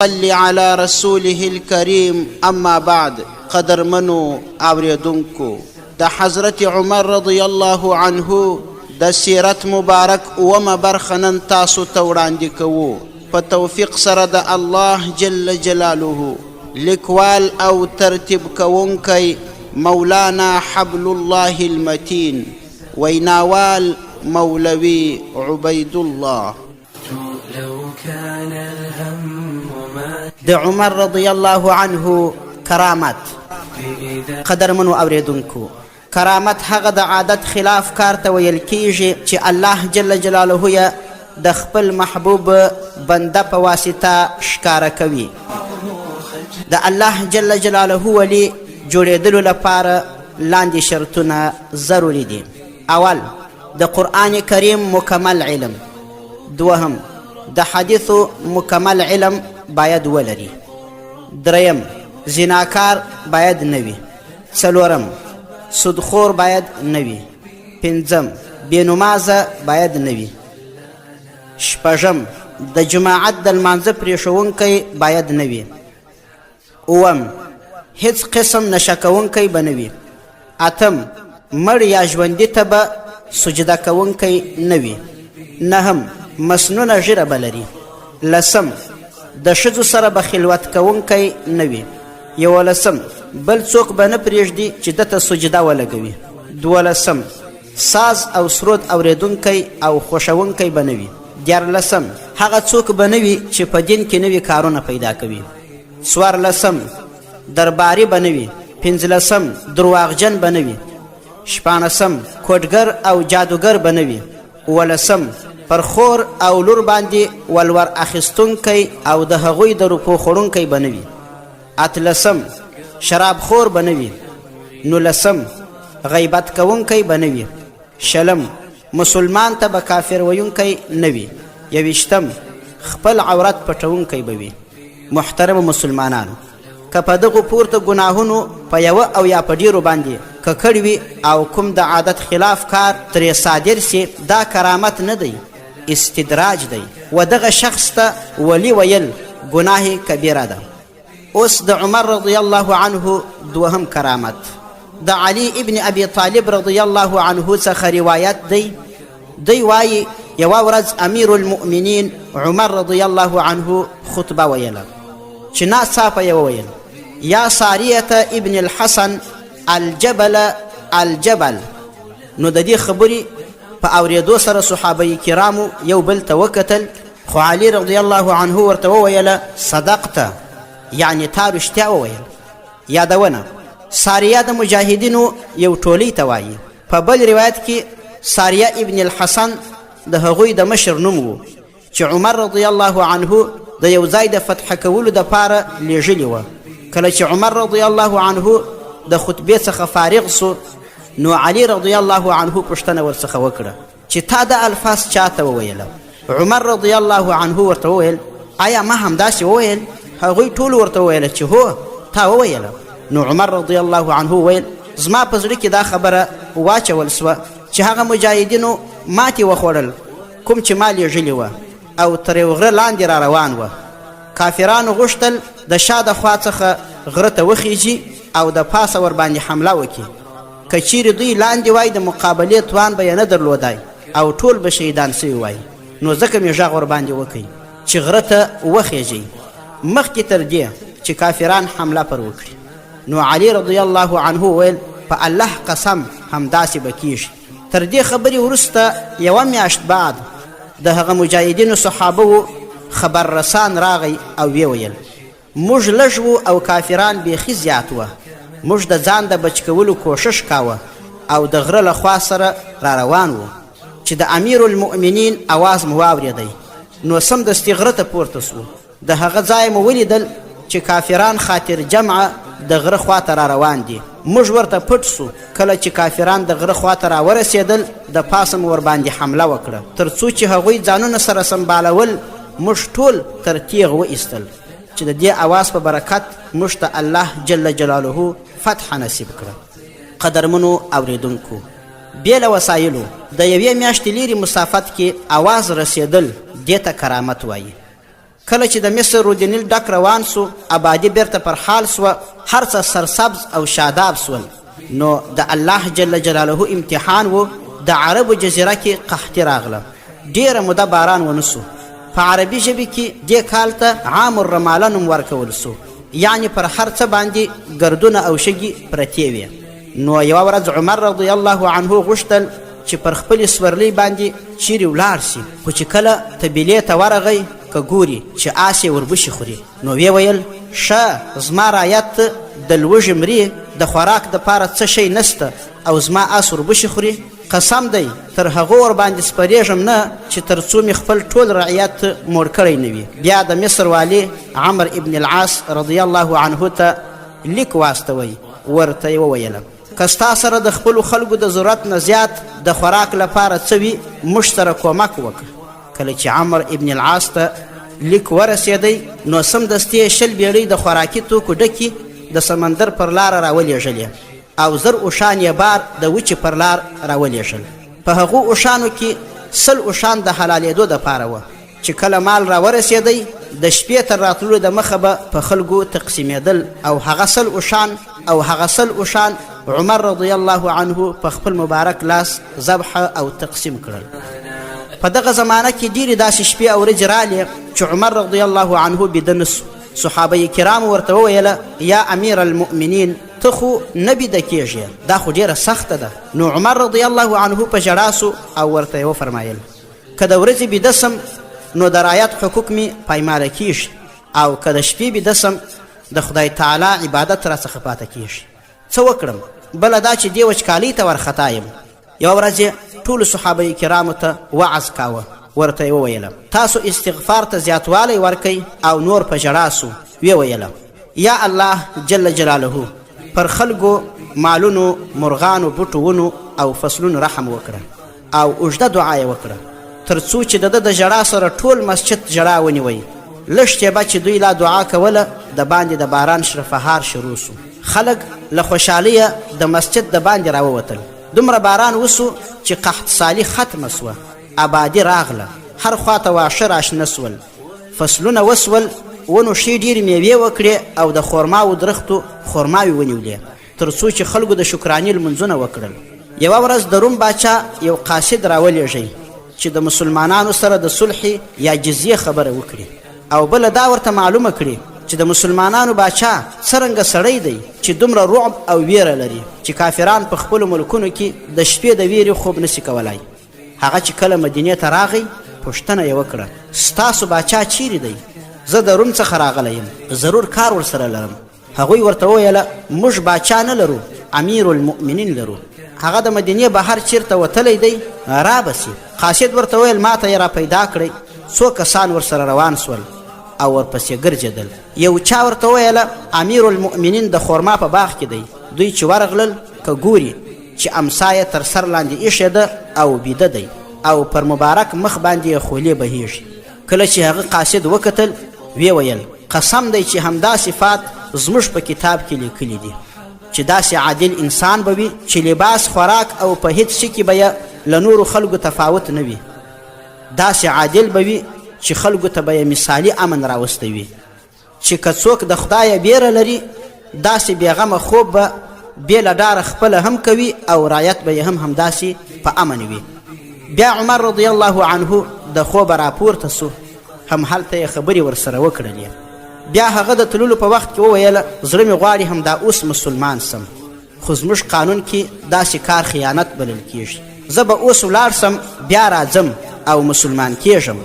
صل علی رسوله الکریم اما بعد قدرمنو اوریدونکو د حضرت عمر رضی الله عنه د سیرت مبارک اومه برخه نن تاسو ته وړاندې کوو په توفیق سره د الله جل جلاله. لیکوال او ترتیب کوونکی مولانا حبل الله المتین، ویناوال مولوي عبیدالله. د عمر رضی الله عنه کرامت. قدرمنو اوریدونکو، کرامت هغه د عادت خلاف کار ته ویل کیږي چې الله جل جلاله یې د خپل محبوب بنده په واسطه ښکاره کوي. د الله جل جلاله ولي جوړېدلو لپاره لاندې شرطونه ضروري دي. اول، د قرآن کریم مکمل علم. دوهم، د حدیثو مکمل علم باید ولري. دریم، زناکار باید نه وي. څلورم، سودخور باید نه وي. پنځم، بې نمازه باید نه وي. شپږم، د جماعت د لمانځه پرېښوونکی باید نه وي. اووم، هیڅ قسم نشه کوونکی به نه وي. اتم، مړ یا ژوندي ته به سجده کوونکی نه وي. نهم، مسنونه ږیره به لري. لسم، د ښځو سره به خلوت کوونکی نه وي. یولسم، بل څوک به نه پرېږدي چې ده ته سجده ولګوي. دولسم، ساز او سرود اورېدونکی او خوښوونکی به نه وي. دیارلسم، هغه څوک به نه وي چې په دین کې نوي کارونه پیدا کوي. څوارلسم، درباري به نه وي. پنځلسم، درواغجن به نه وي. شپاړسم، کوډګر او جادوګر به نه وي. اوولسم، پر خور او لور باندې ولور اخیستونکی او د هغوی د روپو خوړونکی به نه وي. اتلسم، شراب خور به نه وي. نولسم، غیبت کوونکی به نه وي. شلم، مسلمان ته به کافر ویونکی نه وي. یوویشتم، خپل عورت پټوونکی به وي. محترمو مسلمانانو، که په دغو پورته ګناهونو په یوه او یا په ډیرو باندې ککړ وي او کوم د عادت خلاف کار ترې صادر سي، دا کرامت نه دی، استدراج دی، و دغه شخص ته ولي ویل ګناه کبیره ده. اوس د عمر رضی الله عنه دوهم کرامت د علي ابن ابي طالب رضی الله عنه څخه روایت دی. دی وایي یوه ورځ امیر المؤمنین عمر رضی الله عنه خطبه ویله چې ناڅاپه یې وویل: یا ساریة ابن الحسن الجبل الجبل. نو د دې خبرې په اورېدو سره صحابه کرامو یو بل ته وکتل، خو علي رضی الله عنه ورته وویل: صدقت، یعنې تا رښتیا وویل. یادونه، ساریه د مجاهدینو یو ټولۍ ته وایي. په بل روایت کې ساریه ابن الحسن د هغوی د مشر نوم و چې عمر رضی الله عنه د یو ځای د فتح کولو دپاره لیږلي وه. کله چې عمر رضی الله عنه د خطبې څخه فارغ سو، نو علي رضی الله عنه پوښتنه ورڅخه وکړه چې تا دا الفاظ چاته وویل؟ عمر رضی الله عنه ورته وویل: آیا ما همداسې وویل؟ هغوی ټولو ورته وویل چې هو، تا وویل. نو عمر رضی الله عنه وویل: زما په زړه کې دا خبره واچول سوه چې هغه مجاهدینو ماتې وخوړل کوم چې ما لیږلي وه او تر یو غره لاندې را روان وه. کافرانو غوښتل د شا د خوا څخه غره ته وخیژي او د پاسه ورباندې حمله وکړي. که چیرې دوی لاندې وای د مقابلې توان به یې نه درلودای او ټول به شهیدان سوي وای، نو ځکه مې غږ ورباندې وکړ چې غره ته وخیژئ مخکې تر دې چې کافران حمله پر وکړي. نو علي رضی الله عنه وویل: په الله قسم، همداسې به کیږي. تر دې خبرې وروسته یوه میاشت بعد د هغه مجاهدینو صحابه وو خبر رسان راغی او ویې ویل: موږ لږ وو او کافران بیخي زیات وه، موږ د ځان د بچ کولو کوښښ کاوه او د غره له خوا سره را روان وو چې د امیر المؤمنین اواز مو واورېدی، نو سمدستي غره ته پورته سوو. د هغه ځایه مو ولیدل چې کافران خاطر جمع د غره خواته را روان دي. موږ ورته پټ سو. کله چې کافران د غره خواته را ورسېدل، د پاسه مو ورباندې حمله وکړه، تر څو چې هغوی ځانونه سره سمبالول موږ ټول تر تیغ وایستل چې د دې اواز په برکت موږ ته الله جل جلاله فتح نصیب کړه. قدرمنو اوریدونکو، بې له وسایلو د یوې میاشتې لیرې مسافت کې اواز رسېدل دې ته کرامت وایي. کله چې د مصر رود نیل ډک روان سو، ابادي بیرته پر حال سوه، هر څه سرسبز او شاداب سول. نو د الله جل جلاله امتحان و، د عربو جزیره کې قحطي راغله، ډېره موده باران ونه سو. په عربي ژبې کې دې کال ته عام الرماله نوم ورکول سو، یعنې پر هر څه باندې ګردونه او شګې پرتې وې. نو یوه ورځ عمر رضی الله عنه غوښتل چې پر خپلې سورلۍ باندې چیرې ولاړ سي، خو چې کله طبیلې ته ورغی که ګوري چې آس یې وربشې خوري، نو ویې ویل ښه زما رایت د لوږې مري، د خوراک دپاره څه شی نسته او زما آس وربشې خوري، قسم دی تر هغو ورباندې سپرېږم نه چې تر څو مې خپل ټول رعیت موړ کړی نه وي. بیا د مصر والي عمر ابن العاص رضی الله عنه ته لیک واستوی، ورته یې وویله که ستا سره د خپلو خلکو د ضرورت نه زیات د خوراک لپاره څه وي موږ سره کومک وکړه. کله چې عمر ابن العاص ته لیک ورسېدی نو سمدستي یې 20 بیړۍ د خوراکي توکو ډکې د سمندر پر لاره راولېږلې او 1000 اوښان یې بار د وچې پر لار راولېږل. په هغو اوښانو کې 100 اوښان د حلالېدو دپاره وه چې کله مال راورسېدی د شپې تر راتللو د مخه به په خلکو تقسیمېدل، او هغه 100 اوښان او هغه 100 اوښان عمر رضی الله عنه په خپل مبارک لاس ذبح او تقسیم کړل. په دغه زمانه کې ډېرې داسې شپې او ورځې رالې چې عمر رضی الله عنه بیده نه سو. صحابه کرامو ورته وویله یا امیر المؤمنین ته خو نه بیده کېږې، دا خو ډېره سخته ده. نو عمر رضی الله عنه په ژړا سو او ورته یې وفرمایل که د ورځې بیده سم نو د رعیت حقوق مې پایماله کېږي، او که د شپې بیده سم د خدای تعالی عبادت را څخه پاته کېږي. څه وکړم؟ بله دا چې دې وچکالۍ ته ورخطا یم. یوه ورځ یې ټولو صحابه کرامو ته وعظ کاوه، ورته یې وویله تاسو استغفار ته زیاتوالی ورکئ او نور په ژړا سو. ویې ویله یا الله جل جلاله پر خلکو، مالونو، مرغانو، بوټو، ونو او فصلونو رحم وکړه، او اوږده دعا یې وکړه تر څو چې د ده د ژړا سره ټول مسجد ژړا ونیوی. لږ شېبه چې دوی لا دعا کوله د باندې د باران شرفهار شروع سو. خلک له خوشحالیه د مسجد د باندې راووتل. دومره باران وسو چې قحط سالي ختمه سوه، آبادي راغله، هر خواته واښه راشنه سول، فصلونه وسول، ونو ښې ډېرې میوې وکړې او د خورماوو درختو خورماوې ونیولې، تر څو چې خلکو د شکرانې لمونځونه وکړل. یوه ورځ د روم باچا یو قاصد راولېږی چې د مسلمانانو سره د صلحې یا جزیې خبره وکړي، او بله دا ورته معلومه کړي چې د مسلمانانو باچا څرنګه سړی دی چې دومره رعب او ویره لري چې کافران په خپلو ملکونو کې د شپې د ویرې خوب نسي کولای. هغه چې کله مدینې ته راغی پوښتنه یې وکړه ستاسو باچا چیرې دی؟ زه د روم څخه راغلی یم، ضرور کار ورسره لرم. هغوی ورته وویله موږ باچا نه لرو، امیر المؤمنین لرو، هغه د مدینې بهر چیرته وتلی دی را به سي. قاصد ورته وویل ما ته یې را پیدا کړئ. څو کسان ورسره روان سول او ورپسې ګرځېدل. یو چا ورته وویله امیر المؤمنین د خورما په باغ کې دی. دوی چې ورغلل که ګوري چې امسا یې تر سر لاندې ایښې ده او بیده دی او پر مبارک مخ باندې یې خولې بهیږي. کله چې هغه قاصد وکتل ویې ویل قسم دی چې همدا صفات زموږ په کتاب کې لیکلي دي چې داسې عادل انسان به وي چې لباس، خوراک او په هیڅ شي کې به یې له نورو خلکو تفاوت نه وي، داسې عادل به وي چې خلکو ته به یې مثالي امن راوستی وي، چې که څوک د خدایه بیره لري داسې بېغمه خوب به بې له ډاره خپله هم کوي او رعیت به یې هم همداسې په امن وي. بیا عمر رضی الله عنه د خوبه راپورته سو، هم هلته یې خبرې ورسره وکړلې. بیا هغه د تللو په وخت کې وویل زړه مې غواړي همدا اوس مسلمان سم، خو زموږ قانون کې داسې کار خیانت بلل کیږي، زه به اوس ولاړ سم بیا راځم او مسلمان کیږم.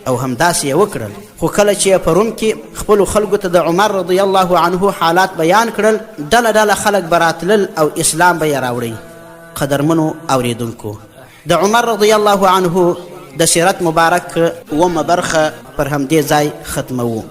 او همداسې یې وکړل. خو کله چې په روم کې خپلو خلکو ته د عمر رضی الله عنه حالات بیان کړل، ډله ډله خلک به راتلل او اسلام به یې راوړی. قدرمنو اورېدونکو، د عمر رضی الله عنه د سیرت مبارک اوومه برخه پر همدې ځای ختموو.